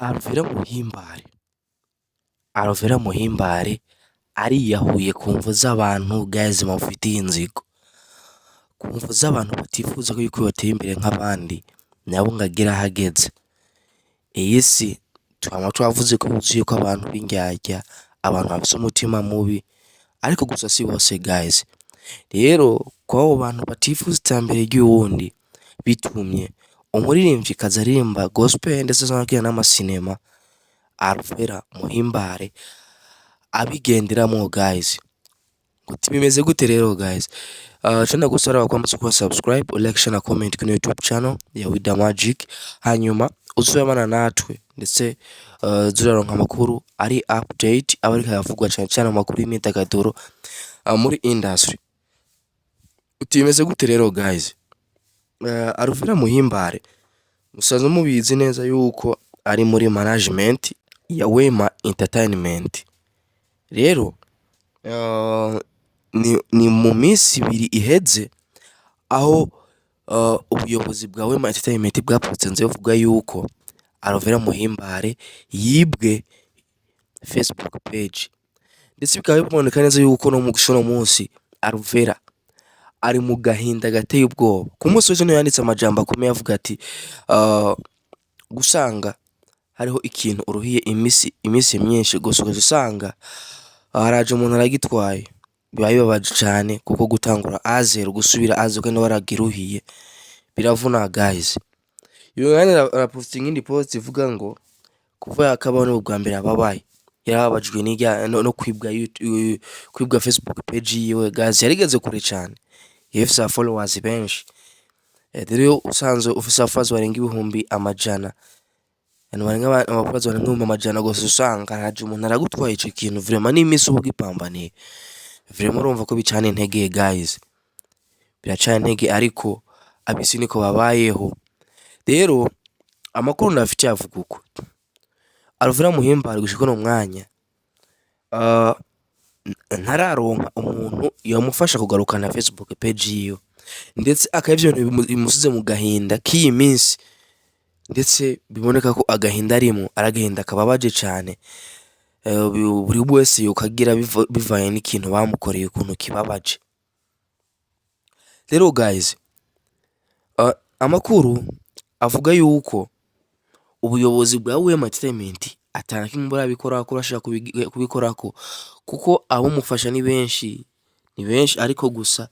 Alvera Muhimbare, Alvera Muhimbare ariyahuye ku mvo z'abantu, guys, bamufitiye inzigo, ku mvo z'abantu batifuza ko yuko yotera imbere nk'abandi, nabo ngo agere aho ageze. Iyi si twama twavuze ko yuzuyeko abantu b'indyarya, abantu bafise umutima mubi, ariko gusa si bose, guys. Rero kw'abo bantu batifuza iterambere ry'uwundi, bitumye umuririmvyikazi aririmba gospel ndetse asanzwe akina n'amasinema, Alvera Muhimbare, abigenderamwo, guys. Uti bimeze gute rero, guys? Ico ndagusaba kwamaze kuba subscribe, like, share na comment kuri YouTube channel ya Wida Magic, hanyuma uzobana natwe ndetse zuraronka amakuru ari update aba ariko aravugwa cane cane amakuru y'imyidagaduro muri industry. Uti bimeze gute rero, guys? Alvera Muhimbare musanzwe mubizi neza yuko ari muri management ya Wema Entertainment. Rero ni mu minsi 2 iheze aho ubuyobozi bwa Wema Entertainment bwapostinze buvuga yuko Alvera Muhimbare yibwe Facebook page, ndetse bikaba biboneka neza yuko no mu munsi Alvera ari mu gahinda gateye ubwoba. Ku munsi w'ejo niho yanditse amajambo akomeye avuga ati gusanga hariho ikintu uruhiye imisi myinshi gusa ugaca usanga haraje umuntu aragitwaye, biba bibabaje cane, kuko gutangura à zéro, gusubira à zéro kandi waragiruhiye, biravuna, guys. Yohani arapostinga iyindi post ivuga ngo kuva yakabaho nibwo bwa mbere ababaye, yarababajwe n'irya no kwibwa kwibwa Facebook page yiwe. Guys, yarigeze kure cane, yarifise aba followers benshi. Rero usanzwe ufise abafollowers barenga 100,000, abantu barenga abafollowers barenga 100,000 gusa, usanga haraje umuntu aragutwaye ico kintu, vraiment n'imisi uba ugipambaniye, vraiment urumva ko bicana intege, guys, biracana intege, ariko abisi niko babayeho. Rero amakuru ndabafitiye avuga uko Alvera Muhimbare gushika uno mwanya ntararonka umuntu yomufasha kugarukana Facebook page yiwe, ndetse akaba ivyo bintu bimusize mu gahinda k'iyi minsi, ndetse biboneka ko agahinda arimwo ari agahinda kababaje cane, buri wese yokagira bivanye n'ikintu bamukoreye ukuntu kibabaje. Rero guys, amakuru avuga yuko ubuyobozi bwa Wema Entertainment ata na kimwe burabikorako, burashaka kubikorako, kuko abomufasha ni benshi, ni benshi, ariko gusa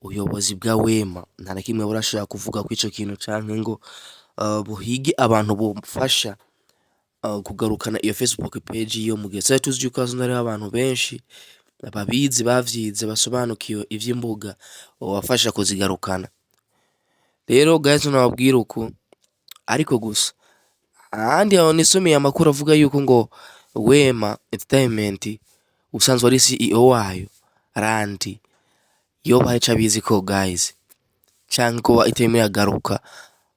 ubuyobozi bwa Wema nta na kimwe burashaka kuvuga kw'ico kintu canke ngo buhige abantu bomufasha kugarukana iyo Facebook page yiwe, mu gihe twari tuzi yuko hasanzwe hariho abantu benshi babizi, bavyize, basobanukiwe ivy'imbuga, bobafasha kuzigarukana. Rero guys, nababwira uku, ariko gusa ahandi aho nisomeye amakuru avuga yuko ngo Wema Entertainment usanzwe ari CEO wayo Randy yoba hari ico abiziko, guys, canke kuba itarimo iragaruka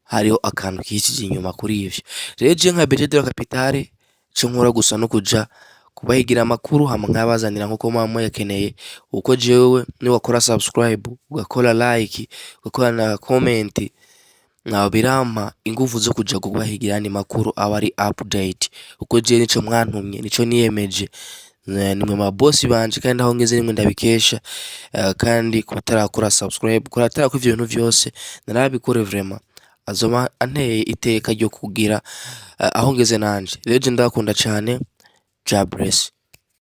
hariho akantu kihishije inyuma kuri ivyo. Rero je nka Budget de la Capitale, ico nkora gusa no kuja kubahigira amakuru hama nkabazanira nkuko muba muyakeneye, kuko jewe niwakora subscribe, ugakora like, ugakora na comment, birampa inguvu zo kuja kubahigira ayandi makuru aba ari update, kuko jewe nico mwantumye, nico niyemeje, nimwe ma boss banje, kandi aho ngeze nimwe ndabikesha. Kandi kubatarakora subscribe, kubatarakora ivyo bintu vyose, narabikore, vraiment azoba anteye iteka ryo kugira aho ngeze nanje. Rero je ndabakunda cane. Jah bless.